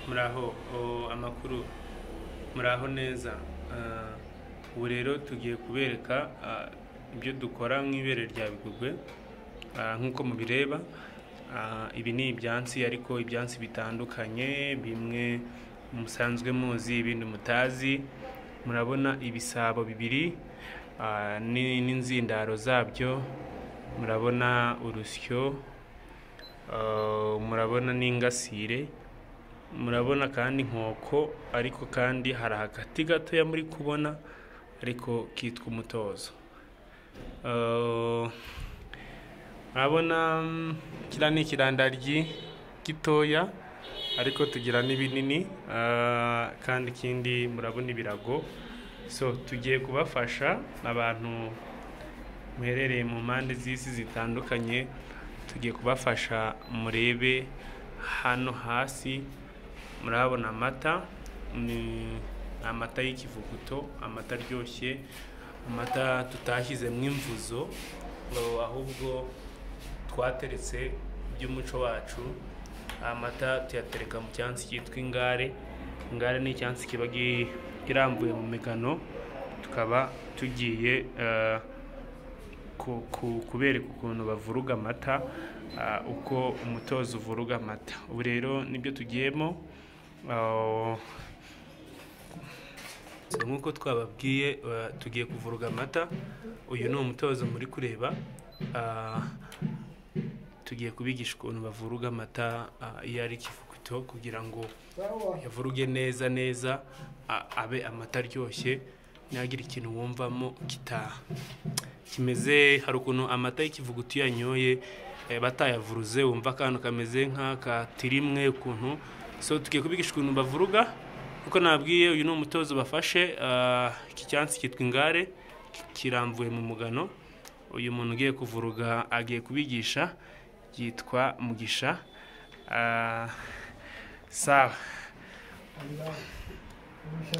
Muraho amakuru, muraho neza. Ubu rero tugiye kubereka ibyo dukora nk'ibere rya Bigogwe. Nk'uko mubireba, ibi ni ibyansi, ariko ibyansi bitandukanye, bimwe musanzwe muzi ibindi mutazi. Murabona ibisabo bibiri n'inzindaro zabyo, murabona urusyo, murabona n'ingasire, murabona kandi inkoko, ariko kandi hari agati gatoya muri kubona ariko kitwa umutozo. Murabona kiriya ni ikirandaryi gitoya, ariko tugira n'ibinini, kandi ikindi murabona ibirago. So tugiye kubafasha abantu muherereye mu mpande z'isi zitandukanye, tugiye kubafasha murebe hano hasi murabona amata, ni amata y'ikivuguto, amata aryoshye, amata tutashyizemo imvuzo, ahubwo twateretse by'umuco wacu. Amata tuyatereka mu cyansi cyitwa ingare. Ingare ni icyansi kiba kirambuye mu migano. Tukaba tugiye kubereka ukuntu bavuruga amata, uko umutozo uvuruga amata. Ubu rero nibyo tugiyemo. Nk'uko twababwiye, tugiye kuvuruga amata. Uyu ni umutozo muri kureba. Tugiye kubigisha ukuntu bavuruga amata iyo ari ikivuguto, kugira ngo yavuruge neza neza, abe amata aryoshye, ntihagire ikintu wumvamo kimeze. Hari ukuntu amata y'ikivuguto iyo yanyoye batayavuruze wumva akantu kameze nk'akatirimwe ukuntu. So tugiye kubigisha ukuntu bavuruga. Uko nabwiye, uyu ni umutozo bafashe. Iki cyansi cyitwa ingare, kirambuye mu mugano. Uyu muntu ugiye kuvuruga agiye kubigisha, yitwa Mugisha. Sawa,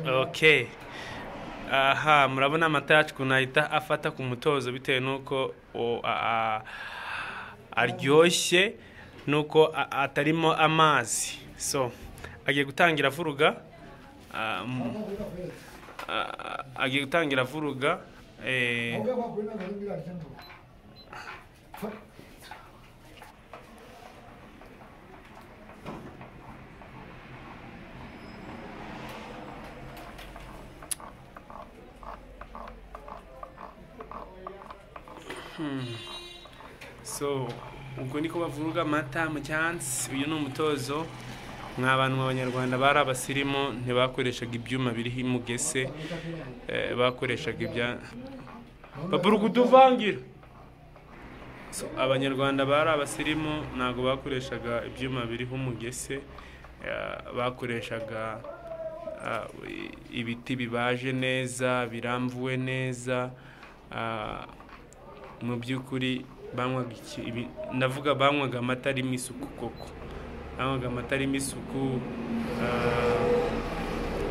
okay. Aha murabona amata yacu ukuntu ahita afata ku mutozo, bitewe n'uko aryoshye, n'uko atarimo amazi. So agiye gutangira avuruga, agiye gutangira avuruga. So ubwo niko bavuruga amata mu cyansi. Uyu ni umutozo. Mwa bantu b'Abanyarwanda bari abasirimu, ntibakoreshaga ibyuma biriho imugese, bakoreshaga ibya baburuguduvangira. So Abanyarwanda bari abasirimu, ntago bakoreshaga ibyuma biriho umugese, bakoreshaga ibiti bibaje neza, biramvuwe neza. Mu by'ukuri banywaga, ndavuga banywaga amata arimo isuku koko, banywaga amata arimo isuku.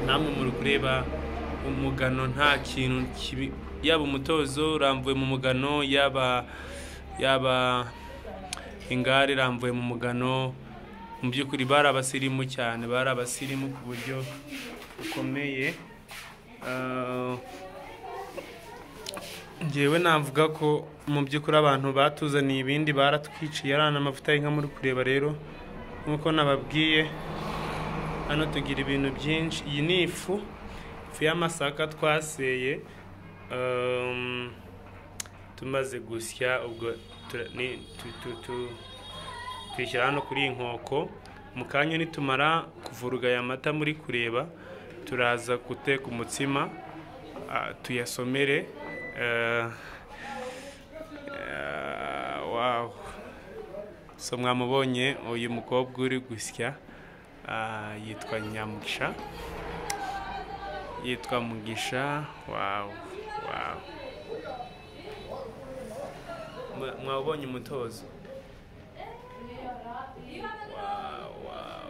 Namwe muri kureba umugano, nta kintu kibi, yaba umutozo urambuye mu mugano, yaba ingare irambuye mu mugano. Mu by'ukuri bari abasirimu cyane, bari abasirimu ku buryo bukomeye. Njyewe navuga ko mu by'ukuri abantu batuzaniye ibindi baratwiciye. Ari amavuta y'inka muri kureba rero, nk'uko nababwiye, hano tugira ibintu byinshi. Iyi ni ifu y'amasaka twaseye, tumaze gusya, ubwo tuyishyira hano kuri iyi nkoko. Mu kanya nitumara kuvuruga aya mata muri kureba, turaza guteka umutsima, tuyasomere. Wow. So mwamubonye uyu mukobwa uri gusya, yitwa Nyamugisha, yitwa Mugisha. Wow, wow. Mwabonye umutozo. Wow, wow.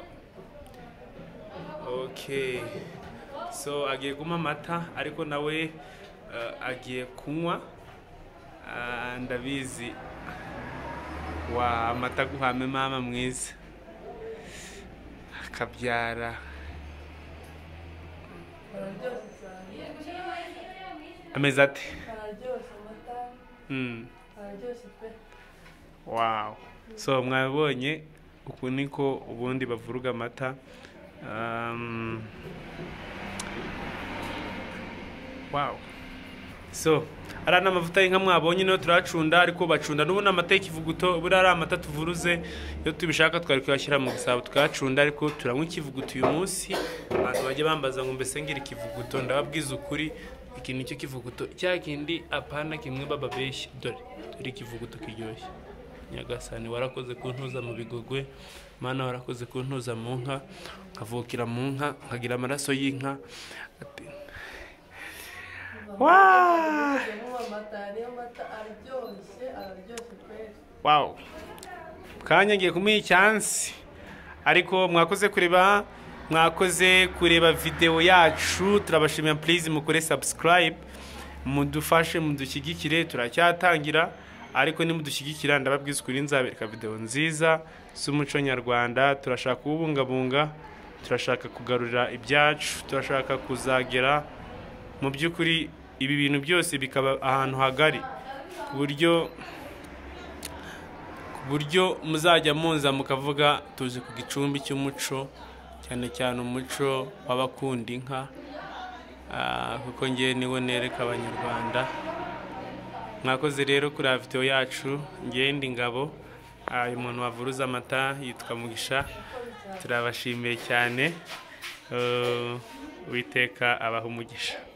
Okay. So agiye guma amata, ariko nawe agiye kunywa. Ndabizi wa amata guhame mama mwiza. Kabyara. Ameze ate? Wow. So mwabonye uku niko ubundi bavuruga amata. Wow. So ari n'amavuta y'inka mwabonye niyo turacunda, ariko bacunda n'ubundi amata y'ikivuguto, buriya ari amata tuvuruze iyo tubishaka twari kuyashyira mu gisabo tukayacunda, ariko turanywa ikivuguto uyu munsi. Abantu bajya bambaza ngo mbese ngira ikivuguto, ndababwiza ukuri iki nicyo kivuguto cya kindi, apana kimwe bababeshya. Dore dore ikivuguto kiryoshye. Nyagasani warakoze kuntuza mu bigogwe, Mana warakoze kuntuza mu nka, nkavukira mu nka, nkagira amaraso y'inka. Wow. Kanya ngiye kumuha icyansi, ariko mwakoze kureba, mwakoze kureba video yacu, turabashimira. Please mukore subscribe, mudufashe, mudushyigikire, turacyatangira, ariko nimudushyigikira ndababwiza ukuri nzabereka video nziza z'umuco nyarwanda. Turashaka kuwubungabunga, turashaka kugarurira ibyacu, turashaka kuzagera mu by'ukuri ibi bintu byose bikaba ahantu hagari, ku buryo muzajya muza mukavuga tuje ku gicumbi cy'umuco, cyane cyane umuco w'abakunda inka, kuko ngewe niwo nereka abanyarwanda. Mwakoze rero kuri video yacu. Ngewe ndi Ngabo, uyu muntu wavuruza amata yitwa Mugisha. Turabashimiye cyane, Uwiteka abaha umugisha.